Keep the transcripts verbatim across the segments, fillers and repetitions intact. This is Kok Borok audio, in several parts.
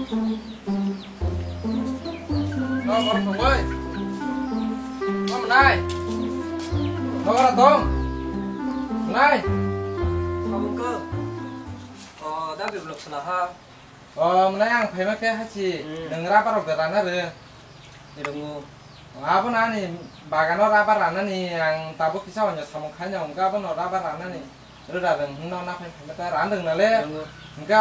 No, borok tongoi. No, mwnai. No, ora tong. Mwnai. Tabuk khe. O, da bebelok sala ha. O, mwnai ang phaima khe hachi. Hmm. Nwng rubber rok de rana rw. Rongo. Abo nani bagano rubber ranani ang tabuk kisa onyo samung khaina hwnkhe abono rubber ranani. Rwda rwng hwnno naphai phaima ta ran rwng nale. Rongo. Hwnkhe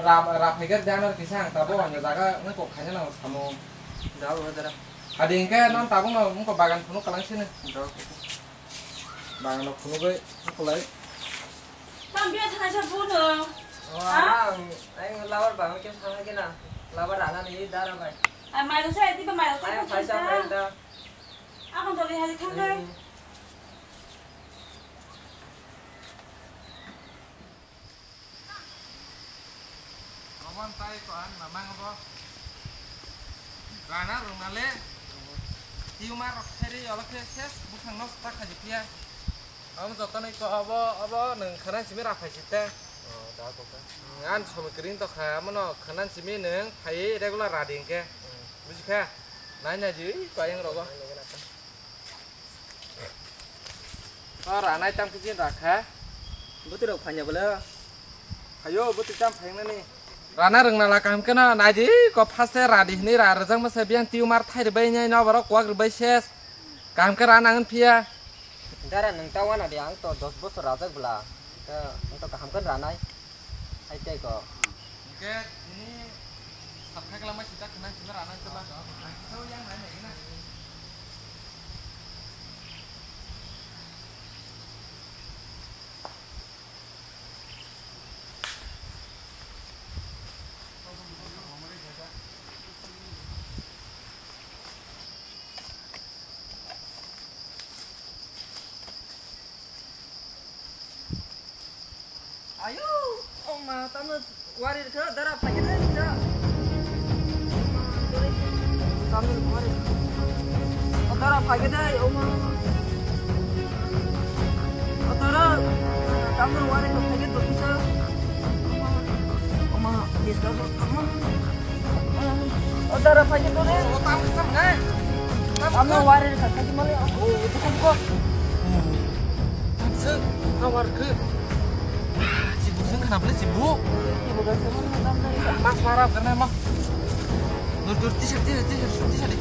ra-, ra phaiger jana kisa ang tabuk onyo jaga wngkok khaina nango samung. Dao, dara. Adi hwnkhe non tabukno wngkok bagan phunuk kwlangsini. Dao. Bagano phunugwi wngkolai. Tang biya thana sa phunuk. Oh, ha? Ang, ang labar bagan khe thangna gina. Labar ranani dara bai. Ay, mairung sa, di ba mairung sa, ayang phunuk phaisa ta. Phaisa. Abang dori hari thangkai. Hmm. Omo tai ko ang mamang obo. Rana rwng nale. Tumor rok khairi olo khe ses bukhang nosto ta khaji phiya. Omo joto ni ko obo, obo nwng khana simi ra phai si te. Oh, da ko ka. Ang somo kring to kha, mono khana simi nwng phai regular ra di hwnkhe. Hmm. Buji kha? Nai nai di, ui, payung rogo. O, ranai tam khe chini rakha. Bwtwi rok phanya bole. Hayo, bwtwi tam phaingnani. Rana rwngna la kaham khe no, nai di, ko phaste ra di hwnwi ra rwjak masa biyang tumor thai rwbai nai no borok kwak rwbai ses. Kaham khe ra nang phiya. Dara nwng ta wana di ang to dos bosor rajak bwla. Ta, ang to kaham khe ranai. Hai tei ko. Hingke tini saphai kwlangma sijak khna sima rana tela. Ang so yang nai nai na. Ayo, oma, tamo wari kha, dara phagi de kha. Tamo wari. O dara phagi de, oma. O dara, tamo wari kha, phagi de kha. Oma, oma, disturb, oma. O dara phagi de re. O tamo sam nai. Tamo wari kha, phagi male. O, bukan kok. Tamo sam, tamo wari kha. Chibuk sing khna bwle chibuk. Chibuk sing khna bwle chibuk. Mas para kena ma. Dur dur t-shirt t-shirt t-shirt t-shirt.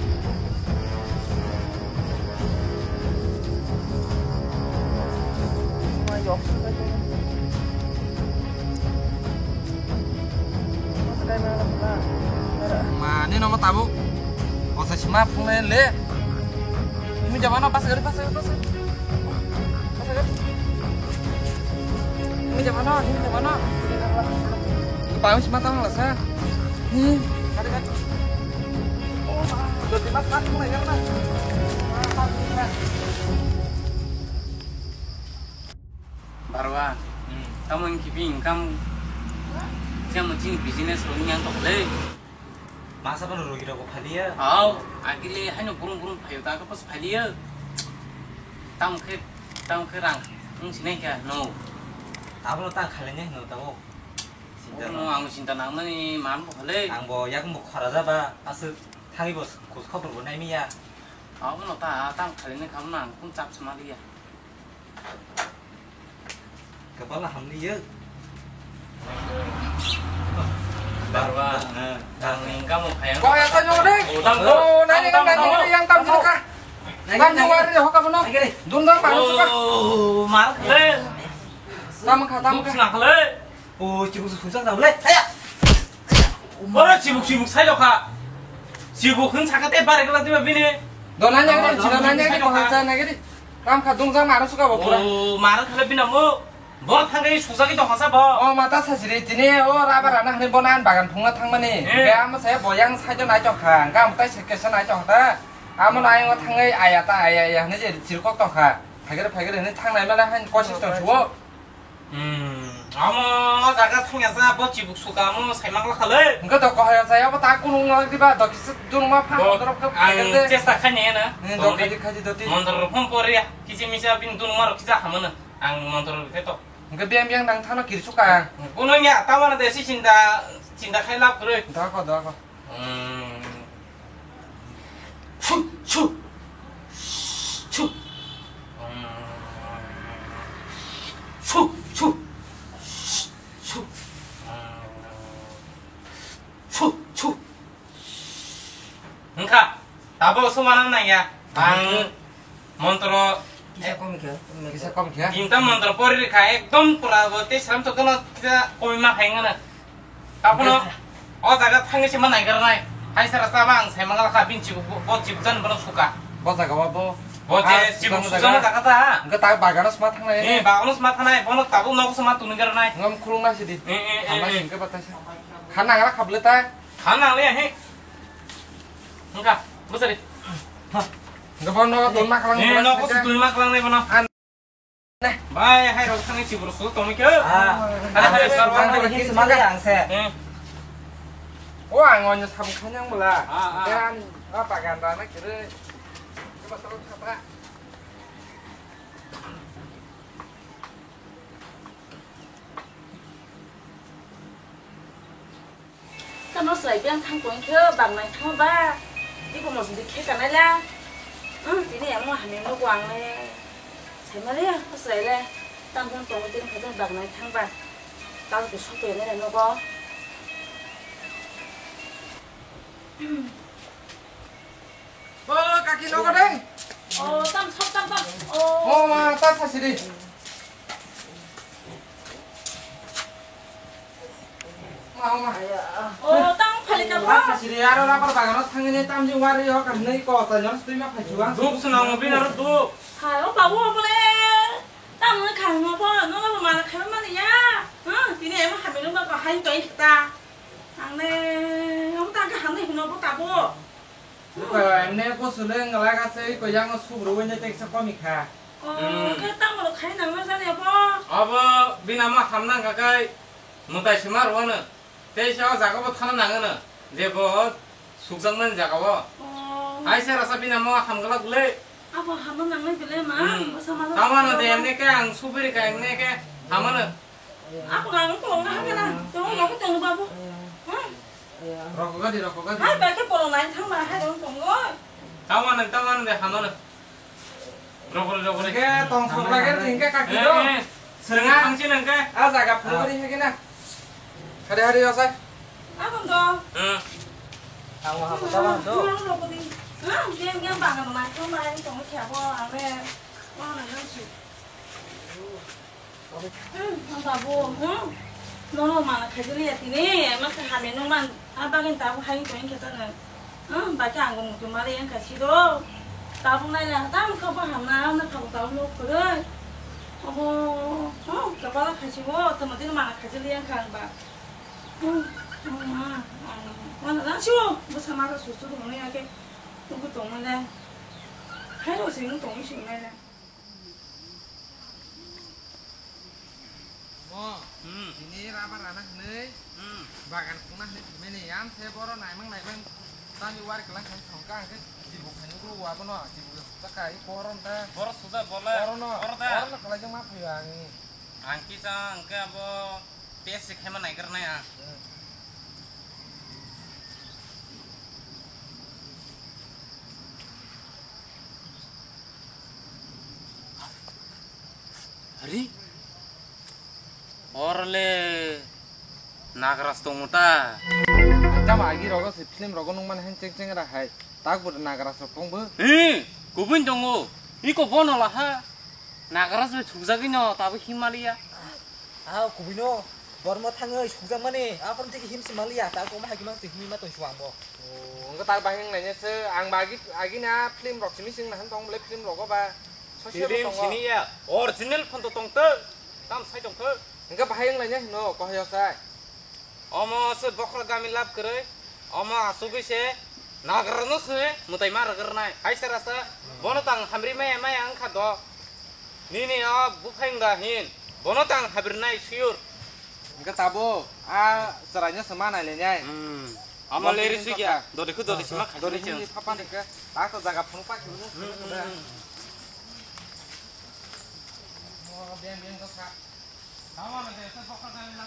Ma yok. Mas kai ma la. Ma ni no ma tabuk. Osa sima phunai le. Ini jamano pas gari pas gari pas gari. Ini jabano, ini jabano. Paham sih mata nggak sah? Nih, kali kan. Oh, jadi mas mas mulai kan mas. Barwa, hmm, kamu yang kipi income, siapa mesti business lo yang tak boleh. Masa pano rogi rogo phaliya. Aw, agile haino burung burung phayo ta, kapas phaliya. Tam khe, tam khe rang, wng sinai kha, no. Abono ta khalai nai hino tabo. Sinta no, no. Ang sinta nang mani man bo khale. Ang bo yak bo khora jaba, aswk thangwi bo khos khobor bo nai miya. Abono ta, tam khalai nai kha, abono ang kun chap sama liya. Kapala hamni ya. Barwa. Ang ningkamu kayang. Kok ya, tanya udah? Oh, tam ko. Oh, nanya, tam, nanya, tam, yang tam tam suka. Tam suka ini hoka mana? Dun dong, tam suka. Oh, mar. Tam kha, tam kha. Nak le. O, chibuk sujak da le. Aya. Oro chibuk, chibuk sai lokha. Chibuk hin sakate bare kala diba bini. Do nanya, chira nanya, ko hansa nanya. Tam kha dungjak maro suka bo pura. O, maro khala bina mo. Bo thangai sujak to hansa bo. O, mata sajri tini, o, raba rana hani bo nan bagan phungna thangmani. Eh. Ga ma se bo yang sai to nai to kha. Ga ma tai se kesa nai to kha. Amo nai ngo thangai aya ta aya aya hani je chirkok to kha. Phagere phagere hani thangnai mala han kosis to suo. Hmm, amo o jaga thangya sa bo chibuk suka amo saimak lakha le. Hwnkhe to kohoya saya bo ta kunung ma diba do kisa dunung ma pha dorok khe ang phai de. Chesta khani na. Ni do khadi khadi do ti. Montor rok phone pore ya. Kisi misa bin dunung ma rok kisa hamana. Ang montor rok khe to. Hwnkhe biang biang nang thano kiri suka. Kunung ya ta wana de si chinta. Chinta khai lab kwrwi. Dako, dako. Hmm. Chu, chu. Chu. Hmm. Chu, chu. Chu. Hmm. Chu, chu. Wngkha, tabuk sumana nangya. Ang montro Kisa kom khe, kom khe. Kisa kom khe. Tinta montro pori rikha, ekdom pura bo tei sram to dono kisa komi ma khai ngana. Tabono o jaga thangwi se ma naigar nai. Hai sara sama ang sai mangala kha bin chibuk bo, bo chibuk jan bono suka. Bo jaga wa bo. Bo je chibuk suka ma jaga ta. Wngkha ta bagano sma thangnai. Eh, bagano sma thangnai, bono tabuk nogo sma tuni gar nai. Ngam khulung na sidi. Eh, eh, eh, eh. Hama singke batai se. Kha nang la kha bwle ta. Kha nang le he. Wngkha, bwsari. Wngkha bono tun ma khalang. Eh, no ko tun ma khalang le bono. Bai, hai rok thangni chibur su tongni khe. Ah. Hai, hai, sar, sar, sar, sar, sar, sar, sar. Hmm. O ang onyo sabuk khanyang bwla. Ah, ah. Khe ani a bagan rana kiri. Khe ba tong khata. Tamo chwrai biyang thang tong khe bang nai thang ba. Iko mosdi khe kanai la. Hmm, tini amo hamya nogo ang le. Sai mali ya, chwrai le. Tam thang tong tini khe bang nai thang ba. Tal ke sok ya ne nogo. Hmm. O kaki nogo deng. O tam sok tam tam. O. O ma ta sa siri. Ma, ma. O, tang phali ka ba? Sasiri, aro rubber bagano thangini tamjing wari ho, kahini ko, ta jon stui ma phaichu ang. Duk swnam mo bin aro duk. Hai, o babu, o bole. Tam ni khang mo bo, no, no, mana khang mani ya. Ha, tini emo hamilo ma ko hain toi kita. Ang ne, o ta ka hamni hino bo tabo. Buka, emne ko suleng ngala ka sei ko yang subru wene tek sa komi kha. O, hmm. Ke tamo lo khai nang na jani abo? Abo bina ma hamna ka kai mutai sima rwano. Tei sa jaga bo thana nangano. Je bo sukjang man jaga bo. O. Hai se rasa bina ma hamgala gule. Abo hamna nang nai bile ma. Hmm. Bo sama. Tamo no de emne ke ang subiri ka emne ke hamano. Ako nang tong na hangana. Tong na ko tong babu. Hmm. Rokok gadi, rokok gadi. Hai, bai khe bolong lain thang ma, hai rong tong go. Tamo nang, tamo nang de, hamo nang. Rokok, rokok. Ke tong sok lagi, tingke kaki do. Eh, eh. Senga. Tang si nang ke. Ah, jaga phuru bari hai kena. Hari hari yo sai. Ako do. Hmm. Tamo hamo, tamo hamo. Rokok di. Ah, game game bang ma, tong ma, tong kya bo, ame. Wa na nang si. Hmm, ang babu, hmm. Nono mana khaijili ya tini, masa hamya nung man, a bagin tabu hai tong khe tano. Hmm, baki ang mutu mali yang khaisi do. Tabu nai la, tam kha bo hamna, na kha bo tabu no khurui. Abo, hmm, kapala khaisi bo, tamo din mana khaijili yang kha ba. Hmm, hmm, hmm, hmm. Mana lang siwo, bo sama ka susu do ne ya ke. Tuku tong le. Hai ro sing tong sing le. Mo, hmm. Ini rubber rana hwnwi, hmm, bagan khungna hwnwi thumani, yam se boro naimang naimang tami wari kwlang khe thongka hwnkhe jibu khainwi rwo abono, jibu saka i korom ta. Boro suja bole, borono, boro ta. Borono kwlaijak ma phaio ang. Ang kisa hwnkhe abo test se khaima naikarnai ang. Hmm. Ari? Orle Nagraj tongmo ta? Tamo agi rogo se film rogo nung mani han cheng cheng ra hai. Tak bo Nagraj rok tongbo? Hmm, kubun tongo. Iko bono laha. Nagraj bai sukjagwi no tabo Himalaya. Ah, kubui no. Bormo thangwi sukjakmani, aphuru tei himsi manliya, ta koma hai khe mang twi himwi ma tong suang bo. Oh, wngkha tak bahai wng lainai se, ang ba agi, agi na film rok simi sing nahan tong bole film rogo ba. Sosial film tongo. Sini ya, original phone to tong to, tam sai tong to. Wngkha bahai wng lainai hino, kohai o sai. Omo se bokhorok gami lab kwrwi, omo asugwi se Nagrano se mwtai ma rwgwrnai. Hai se rasa, bono tang hamri maya maya wngkha do. Nini o buphang da hin, bono tang habirnai sure. Hingke tabo, a chwraino se ma nailainai. Hmm. Amo leri sui kya, dori khu dori sima khai dori sui. Papa ni ke, ta to jaga phunu pa khibunu. Hmm, hmm, hmm. Mo beng beng ko sa. Tamo na de sa bokha da na.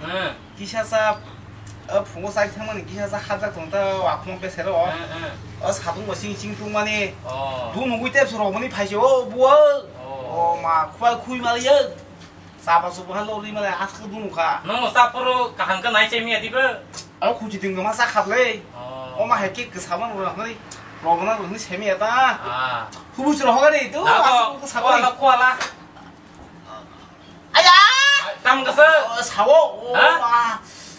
Hmm. Kisa sa, o phungo chai thangmani kisa sa hajak tong ta, o akhuma besero. Hmm, hmm. O satung bo sing sing tungmani. Oh. Bu nugui tep soro mani phaise, o bu o. Oh. O ma, khwai khui mali yo. Chaba subu ha lori mali aska dunu kha. Nong no saporo kaham ka nai chemi adi ba? O khuji ding ma sa khap le. Oh. O ma hai ke kisa ma ro nai. Ro na ro ni semi ata. Ah. Hubu chro hoga de tu, na aska ko, ko sabari. Kuala, kuala. Aya! Tam kasa? Oh, sawo. Oh, ha? Ah.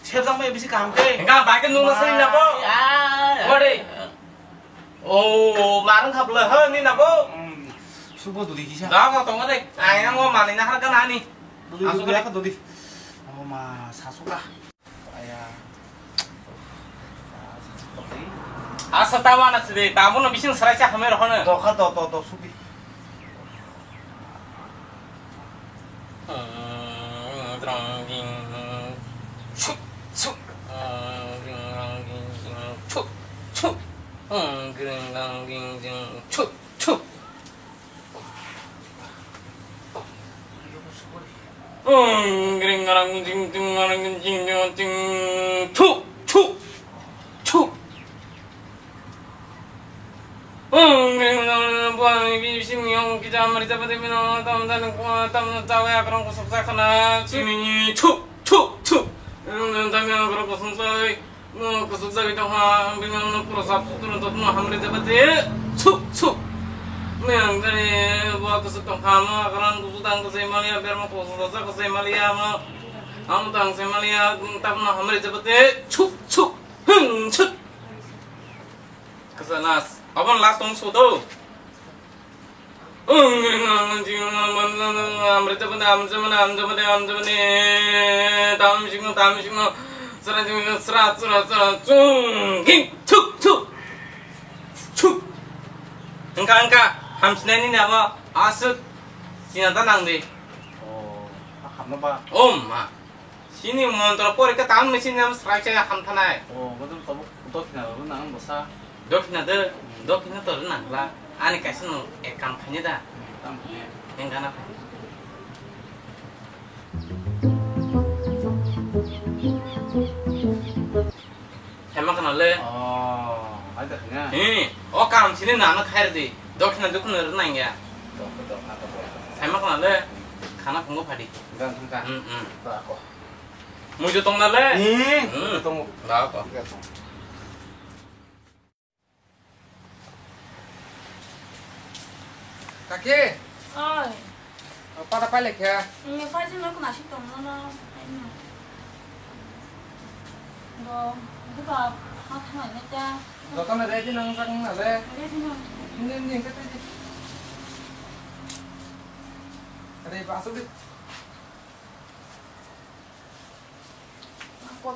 Sebjang mai bisi kaham ke. Enggak, baik nung nasi na po. Ay, ay. Wari. Oh, marang khapla ha ni na po. Hmm. Subo duli kisa. Enggak, kau tunggu deh. Ay, yang mau mani nahar kan ani. Duli, asuk duli, deh. Apa duli? Oh, ma, sasuka. Aya. Asa tawa na sidi, tamu no bising serai cha hamai rohono. Dokha do, do, do, subi. Chu, chu. Chu, chu. Chu, chu, chu. Chu, chu, chu. Kusuk jagwi tongkha, ang bini ano pura sap sutro totno hamri jabate. Chu, chu. Miyang tani bo kusu tongkha mo, karan kusu tang kusai maliya, bermo kusu tasa kusai maliya mo. Amo tang sai maliya, tapno hamri jabate, chuk, chuk, hung, chuk. Kasa nas, abon last tong so do. Amrita bana, amrita bana, amrita bana, amrita bana. Tam sing, tam sing. Sra sing, sra, sra, sra, chung, ging, chuk, chuk. Chuk. Engka, engka. Hamsinani nabo aswk. Sinata nangdi. Oh, hamna ba. Om ma. Sini montro pore ka tam ni sini am srai srai ham thanai. Oh, model to dokhina ro nang bosa. Dokhina de, dokhina to nang la. Ani kaisa no ek kam khani da. Hmm, tam khani. Engana phai. Hema kana le. Oh, ai da khani. Eh, o kam sini nang khai di. Dokhina dokhina ro nang ya. Dokhina dokhina to. Hema kana le. Khana phungo phadi. Gan thangka. Hmm, hmm. Ba ko. Muitu tong na le? Hmm, hmm. Tongo. Ba ko. Kaki? Oi. Pada pai lekha? Ni pai jino kena si tong no. Bo, buka, ha thang ne ta. Dokan ready nang sak na le? Ready nang. Ni, ni, kata di. Are, ba, asuk di. Oh,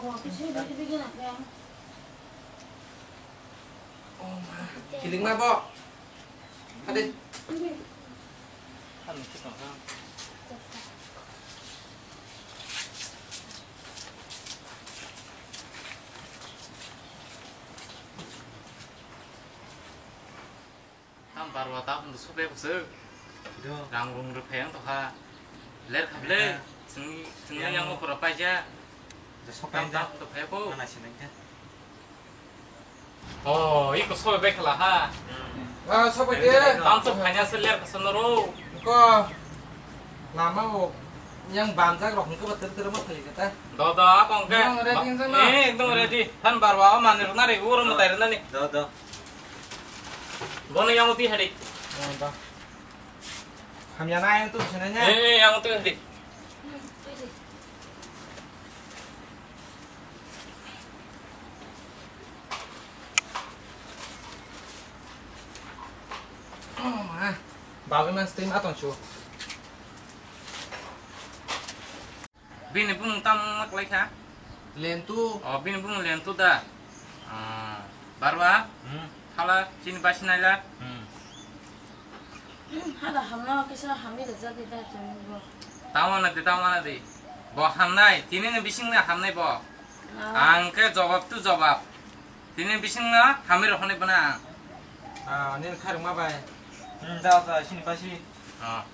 ma. Kiling ma bo. Hadi. Tam barwa ta phung sobe bwswk. Do. Rang rung rw phai ang tokha. Ler kha ble. Ler kha. Chwng, chwng yang yang o pura paija. Do sopai tam da. Ta phung to phai ko. Mana sinai kha. Oh, iko sobe bai khala ha. Hmm. Ah, sobe de. Tam so phanya se ler kha sonoro. Ko. Lama o. Yang banjak rok hingke ba ter ter ma thali kata. Do, do, a kong ke. Yang ready wngkha na? Eh, ekdom ready. Than barwa o manir na re, uro mutai rw na ni. Do, do. Bono yang uti hadi. Oh, da. Hamya na yang tu sini nya. Eh, yang uti hadi. Oh, ma. Bawi man steam atong chu. Bini bumung tamo wngma kwlai kha? Lentu. Oh, bini bumung Lentu da. Ah, Barwa? Hmm. Thala chini basi naila? Hmm. Hmm, hala hamno kisa hamni rwjak di da chwng bo. Tamo na di, tamo na di. Bo hamnai, tini ni bising na hamnai bo. Ah. Ang khe jawab tu jawab. Tini bising na hamni rw hwnwi bana ang. Ah, nini kharwngma bai. Hmm, da, da, chini basi. Ah.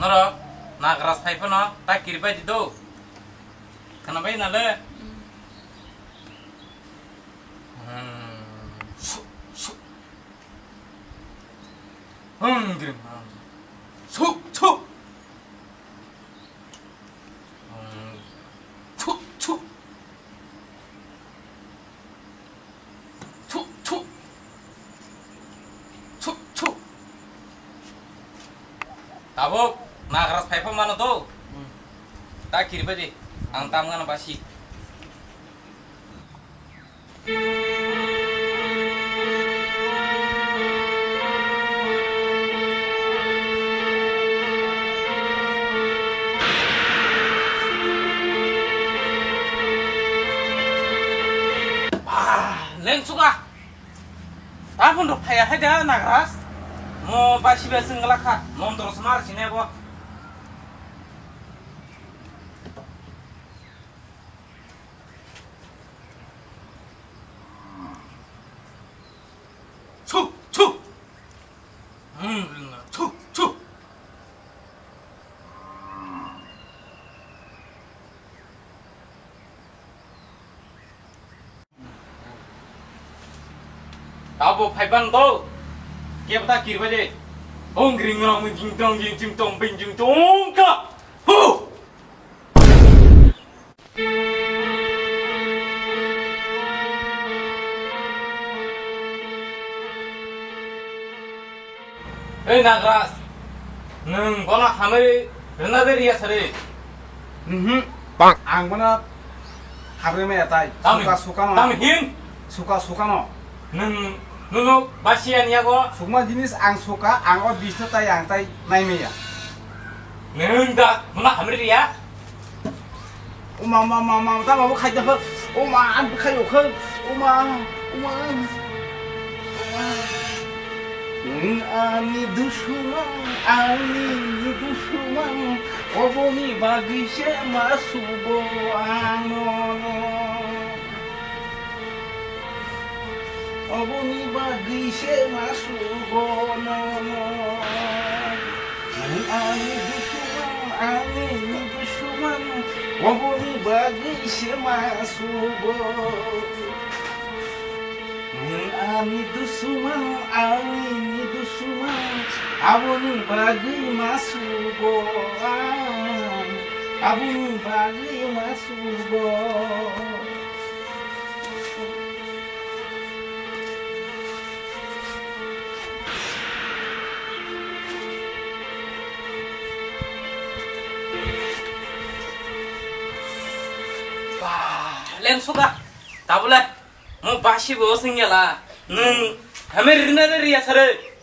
Norok Nagraj phai phano ta kiripai di do. Khwnabai na le? Hmm. Hmm. Su, su. Hmm, grim. Su, su. Hmm. Su, su. Su, su. Su, su. Tabuk, Nagraj phai pha mano do. Hmm. Ta kiribai di. Ang tam gana basi. Ah, lengsuka. Tabun rok phaiya hai da Nagraj. Mo basi basi wngla kha. Montro se mar sine bo. Chu, chu. Hmm, ringa. Chu, chu. Phaiban do. Kebta kirbaje. Ong ring rong jing tong jing jing tong bing jing tong ka. Hu! Ei Nagras, nwng bono hamwi rwna de riya sari? Mhm. Bang. Ang bono hamwi maya tai. Tamo, suka suka no. Tamo hin? Suka suka no. Nwng, nwng basiya ni yago? Sukma jinis ang suka, ang o bisno tai ang tai nai maya. Nwng da bono hamwi riya? Uma, uma, uma, uma, tamo bo khaida kho. Uma, ang khai kho. Uma, uma. Nwng ani dusumang, ani dusumang, oboni bagwi se ma sugo ano. Oboni bagwi se ma sugo nono. Nwng ani dusumang, ani dusumang, oboni bagwi se ma sugo. Nwng ani dusumang, ani dusumang, aboni bagwi ma sugo ang, aboni bagwi ma sugo. Ba, leng suka. Tabule, mo basi bo sing yala. Nung, hame rina de riya sare.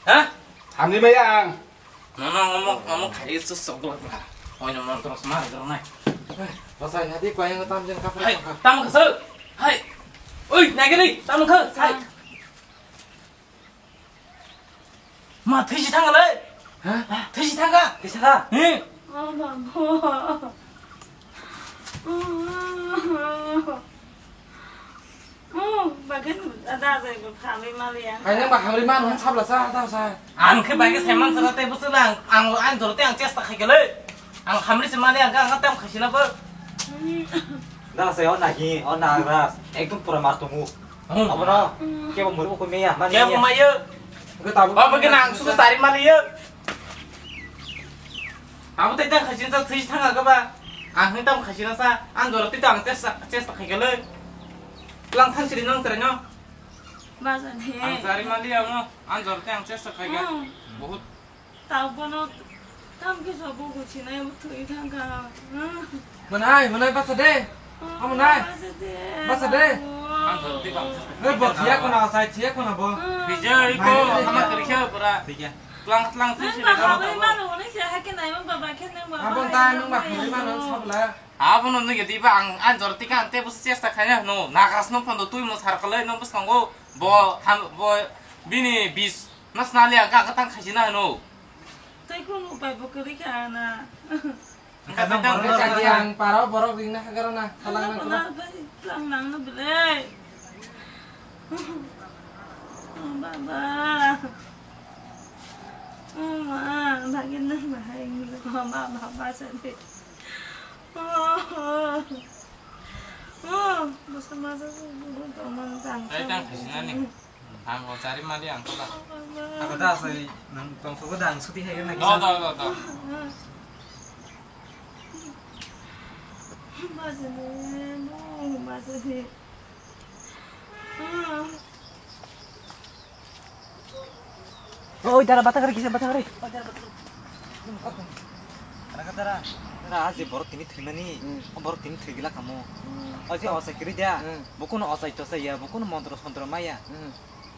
Ha? Hamni maya ang. Nono ngomong, ngomong khai su sok la ba. Oi no montro sma ro nai. Basa ya di ko yang tam jeng kapra. Hai, tam kha su. Hai. Oi, nai gani, tam kha. Hai. Ma, thwi si thang le. Ha? Thwi si thang ka? Thwi si thang ka? He. Oh, mama. Oh, bagen ada saya berkali mali ya. Kayaknya Mbak Hamri mah nung sabla sa, tahu sa. Ang khe bai khe saiman sara tei bwswk lang, ang, ang joro tei ang chesta khai khe le. Ang Hamri se mali ang, ang tem khaisina bo. Da saya o nahi, o nagras, ekdom pura mar tongo. Hmm. Abono kebo muru ko meya, mani. Kebo meya. Mayo. Ko tabu. Abo khe nang suku sari mali yo. Abo tei tang khaisina sa thwi thanga khe ba. Ang hwn tam khaisina sa, ang joro tei tang chesta, chesta khai khe le. Lang thang siri nang trai no. Bajan he. Ang sari mali ang, ang joro tei ang chesta khai khe. Hmm. Bahut. Tao bono tam kisa bo guchinai bo thwi thangkha. Manai, manai basa de. Oh, manai. Basa de. Basa de. Ang thwi bang. Hei, bo thiya kono asai, thiya kono bo. Bijay ko, manai, hama kerja pura. Bijay. Tlang, tlang, tlang, tlang, tlang, tlang. Nang ba hamri mano, nang si hake nai, nang ba ba khe nang ba. Abon ta, nang ba hamri mano, sabla. Abono nugya diba ang, ang jor tika ang tebo chesta khaina hwno. Nagras no phondo twi mo sar kalai no bwskango. Bo, ham, bo, bini bis. Nasnali ang kha tang khaisina hwno. Tei kunu upai bo kwrwi kha na. Ang kha tang khaisina. Ang parao borok ringna hagarana, salang nang kha. Lang nang no belai. Oh, baba. Oh, ma, bagin nang bahai. Oh, ma, baba sadi. Oh, oh, basta masa ko, ko, ko, man tang. Ai, tang khaisina ni. Ang o chari mali ang kola. Ako da sai nang tong sogo da ang suti hai na kisa. Do, do, do, do. Masih ni, no, masih ni. Oi, dara, bata kari, kisa bata kari. Oi, dara, bata kari. Dara, dara. Dara, aje borok tini thwimani. Hmm. O borok tini thwigila kamo. Hmm. O je osai kiri dia. Hmm. Bo kuno osai tosai ya, bo kuno montro sontro maya. Hmm.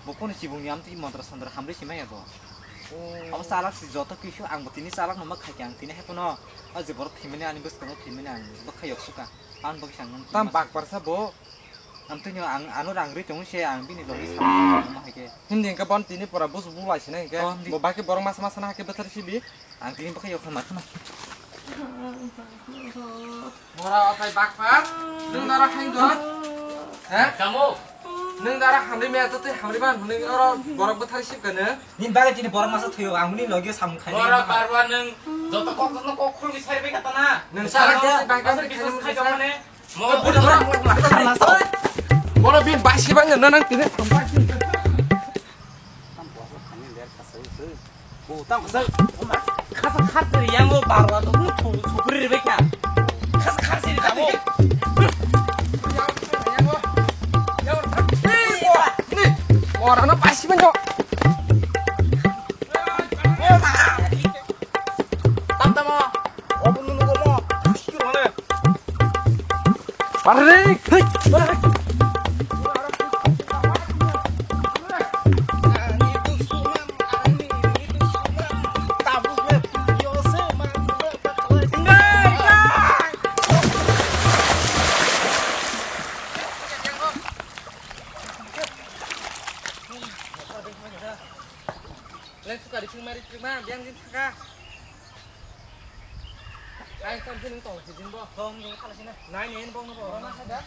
Bo kuno chibungni amtwi montro sontro hamri si maya bo. Oh. Abo salak si joto kisu ang bo tini salak no ma khai khe ang tini hai phano. O je borok thwimani ani bwskango thwimani ang bwkha yok suka. Ang bwkha ang tam bak parsa bo. Amtwino ang ano rang ri tongo se ang bini logi sa ma hai khe. Hindi hingke bon tini pora bus bu lai sina hingke. Oh, hindi. Bo baki borok masa masa na hake bwthar sibi. Ang tini bwkha yok ma khna. Bora otai bakpa. Nung dara hain do. He? Kamu. Nung dara hamri me to tei hamri ban huni oro borok bwthar sib kane. Nin bagi tini borok masa thuyo ang huni logi sam khai. Bora barwa nung joto kok no kok khulgi sai be katana. Nung sa bagi bagi khai. Mo, bora, bora, bora, bora. Bora, bin, bai, si, bang, nang, nang, tini. Bo tang khasa. Khasa khasa yang o bar bar tu tu supri re bekha. Khasa khasa re tamo. Ora no pasi menyo. Tam tamo. Obo nunu gomo. Sikir mane. Pare, hei, pare. Leng suka di sing mari terima, biang di saka. Ai, kan sini tong, sini bo. Tong, ni kala sini. Nai, ni, bong, bo. Roma sada.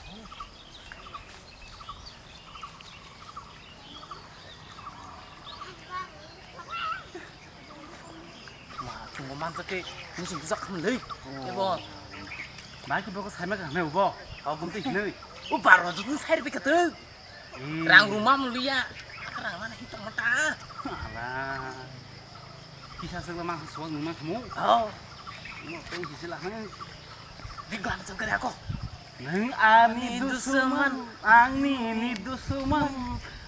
Ma, chungo manjak khe, muchung bujak khamlei. Ebo. Bai khe boko saima khamlei ubo. Hau gumtwi hinwi. O baro jotun sair bikha twi. Hmm. Rang ruma mulia. Rang mana hito mata. Ala. Kisa sila mangsa suak numa khamu. Oh. Mo tei hisila hang. Di gana chang kare ako. Nang ani dusuman, ang nini dusuman.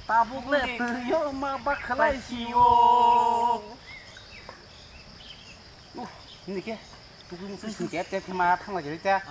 Tabuk le tuyo ma bakhalai sio. Uh, ini ke. Tuku musu singket ke ma thang lagi ta.